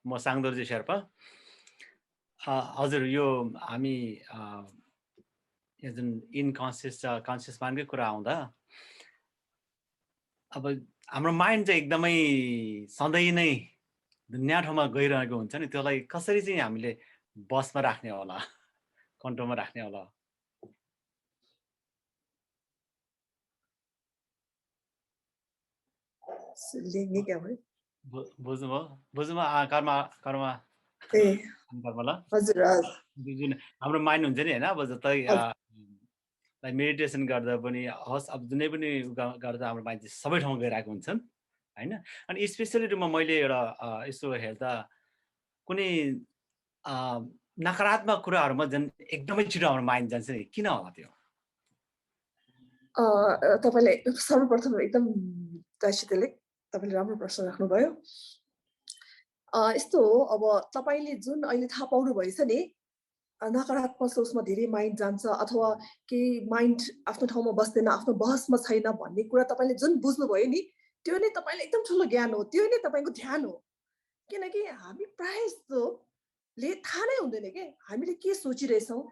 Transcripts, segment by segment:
म साङदोर्जे शेर्पा। हजुर यो हामी यो जुन इनकन्सियस र कन्सियस माइन्डकै कुरा आउँदा अब हाम्रो माइन्ड चाहिँ एकदमै सधैँ नै दुनिया ठाउँमा गइरहेको हुन्छ नि, त्यसलाई कसरी चाहिँ हामीले बसमा राख्ने होला, कन्ट्रोलमा राख्ने होला? बुझ्नुभयो? कर्म कर्म ल हजुर जुन हाम्रो माइन्ड हुन्छ नि होइन, अब जस्तै मेडिटेसन गर्दा पनि होस्, अब जुनै पनि गर्दा हाम्रो माइन्ड चाहिँ सबै ठाउँमा गइरहेको हुन्छन् होइन। अनि स्पेसली रूपमा मैले एउटा यसो हेर्दा कुनै नकारात्मक कुराहरूमा झन् एकदमै छिटो हाम्रो माइन्ड जान्छ नि, किन होला त्यो? तपाईँले सर्वप्रथम एकदम तपाईँले राम्रो प्रश्न राख्नुभयो। यस्तो हो, अब तपाईँले जुन अहिले थाहा पाउनु भएछ नि, नकारात्मक सोचमा धेरै माइन्ड जान्छ अथवा केही माइन्ड आफ्नो ठाउँमा बस्दैन, आफ्नो बहसमा छैन भन्ने कुरा तपाईँले जुन बुझ्नुभयो नि, त्यो नै तपाईँले एकदम ठुलो ज्ञान हो, त्यो नै तपाईँको ध्यान हो। किनकि हामी प्रायः जस्तोले थाहा नै हुँदैन के हामीले के सोचिरहेछौँ।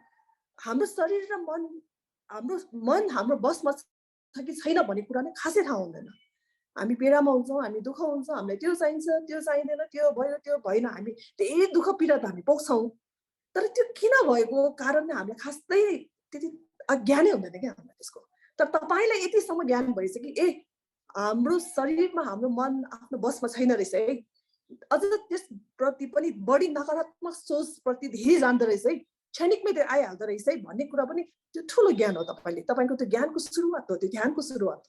हाम्रो शरीर र मन, हाम्रो बसमा छ कि छैन भन्ने कुरा नै खासै थाहा हुँदैन। हामी पीडामा हुन्छौँ, हामी दुःख हुन्छ, हामीलाई त्यो चाहिन्छ, त्यो चाहिँदैन, त्यो भयो, त्यो भएन, हामी धेरै दुःख पीडा त हामी पोख्छौँ। तर त्यो किन भएको कारणले हामीलाई खासै त्यति ज्ञानै हुँदैन क्या हामीलाई त्यसको। तर तपाईँलाई यतिसम्म ज्ञान भएछ कि हाम्रो शरीरमा हाम्रो मन आफ्नो बसमा छैन रहेछ है, अझ त्यसप्रति पनि बढी नकारात्मक सोचप्रति धेरै जान्दो रहेछ है, क्षणिकमै त्यो आइहाल्दो रहेछ है भन्ने कुरा पनि त्यो ठुलो ज्ञान हो। तपाईँको त्यो ज्ञानको सुरुवात हो, त्यो ध्यानको सुरुवात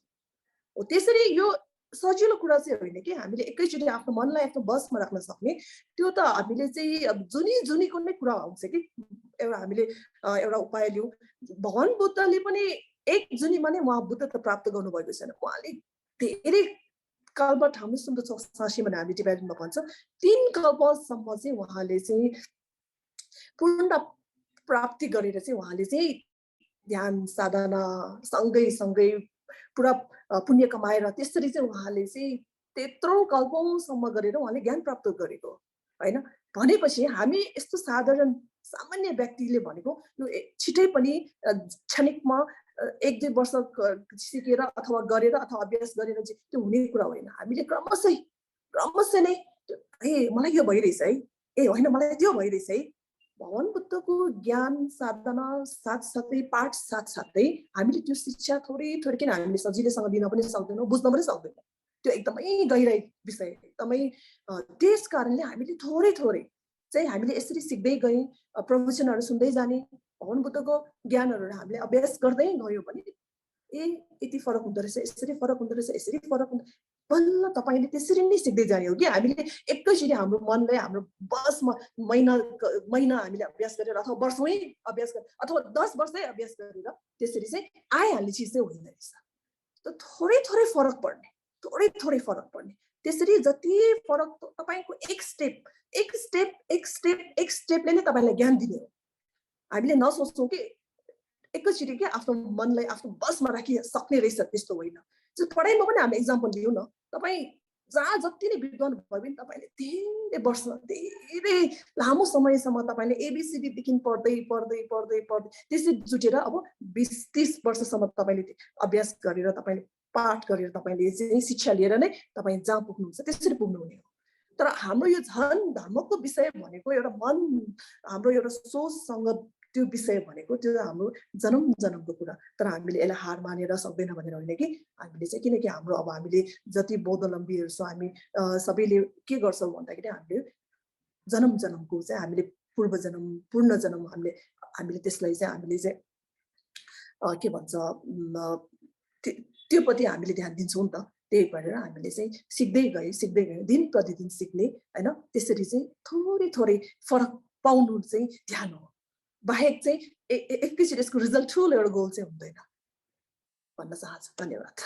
हो। त्यसरी यो सजिलो कुरा चाहिँ होइन कि हामीले एकैचोटि आफ्नो मनलाई आफ्नो बसमा राख्न सक्ने। त्यो त हामीले चाहिँ अब जुनीको नै कुरा आउँछ कि एउटा हामीले एउटा उपाय लिउँ। भगवान बुद्धले पनि एक जुनीमा नै उहाँ बुद्धत्व प्राप्त गर्नुभएको छैन। उहाँले धेरै कल्प हामी सुन्दर सासी भने हामी टिबेटनमा भन्छ 3 कल्पसम्म चाहिँ उहाँले चाहिँ पूर्ण प्राप्ति गरेर चाहिँ उहाँले चाहिँ ध्यान साधना सँगै पुरा पुण्य कमाएर त्यसरी चाहिँ उहाँले चाहिँ त्यत्रो कल्पौँसम्म गरेर उहाँले ज्ञान प्राप्त गरेको होइन। भनेपछि हामी यस्तो साधारण सामान्य व्यक्तिले भनेको यो छिटै पनि क्षणिकमा 1-2 वर्ष सिकेर अथवा गरेर अथवा अभ्यास गरेर चाहिँ त्यो हुने कुरा होइन। हामीले क्रमशः नै मलाई यो भइरहेछ है, होइन मलाई त्यो भइरहेछ है, भगवान बुद्धको ज्ञान साधना साथसाथै पाठ साथसाथै हामीले त्यो शिक्षा थोरै किन हामीले सजिलैसँग दिन पनि सक्दैनौँ, बुझ्न पनि सक्दैनौँ। त्यो एकदमै गहिराई विषय, एकदमै त्यस कारणले हामीले थोरै चाहिँ हामीले यसरी सिक्दै गयौँ, प्रवचनहरू सुन्दै जाने, भगवान बुद्धको ज्ञानहरू हामीले अभ्यास गर्दै गयौँ भने यति फरक हुँदो रहेछ, यसरी फरक हुँदो रहेछ, यसरी फरक हुँदो, बल्ल तपाईँले त्यसरी नै सिक्दै जाने हो कि हामीले एकैचोटि हाम्रो मनलाई हाम्रो बसमा महिना हामीले अभ्यास गरेर अथवा वर्षमै अभ्यास गरेर अथवा 10 वर्षै अभ्यास गरेर त्यसरी चाहिँ आइहाल्ने चिज चाहिँ होइन रहेछ। त थोरै फरक पर्ने त्यसरी जति फरक तपाईँको एक स्टेपले नै तपाईँलाई ज्ञान दिने हो। हामीले नसोच्छौँ कि एकैचोटि के आफ्नो मनलाई आफ्नो बसमा राखिसक्ने रहेछ, त्यस्तो होइन। पढाइमा पनि हामीले इक्जाम्पल लिउँ न, तपाईँ जहाँ जति नै विद्वान भयो भने तपाईँले धेरै वर्ष धेरै लामो समयसम्म तपाईँले एबिसिडीदेखि पढ्दै त्यसरी जुटेर अब 20-30 वर्षसम्म तपाईँले अभ्यास गरेर तपाईँले पाठ गरेर तपाईँले चाहिँ शिक्षा लिएर नै तपाईँ जहाँ पुग्नुहुन्छ त्यसरी पुग्नुहुने हो। तर हाम्रो यो झन् धर्मको विषय भनेको एउटा मन, हाम्रो एउटा सोचसँग त्यो विषय भनेको त्यो हाम्रो जन्मको कुरा। तर हामीले यसलाई हार मानेर सक्दैन भनेर होइन कि हामीले चाहिँ, किनकि हाम्रो अब हामीले जति बौद्धलम्बीहरू छौँ हामी सबैले के गर्छौँ भन्दाखेरि हामीले जन्मको चाहिँ हामीले पूर्ण जन्म हामीले त्यसलाई चाहिँ हामीले चाहिँ के भन्छ त्योपट्टि हामीले ध्यान दिन्छौँ नि त। त्यही भएर हामीले चाहिँ सिक्दै गए दिन प्रतिदिन सिक्ने होइन। त्यसरी चाहिँ थोरै फरक पाउनु चाहिँ ध्यान हो, बाहेक चाहिँ एकैचोटि यसको रिजल्ट ठुलो एउटा गोल चाहिँ हुँदैन भन्न चाहन्छु। धन्यवाद।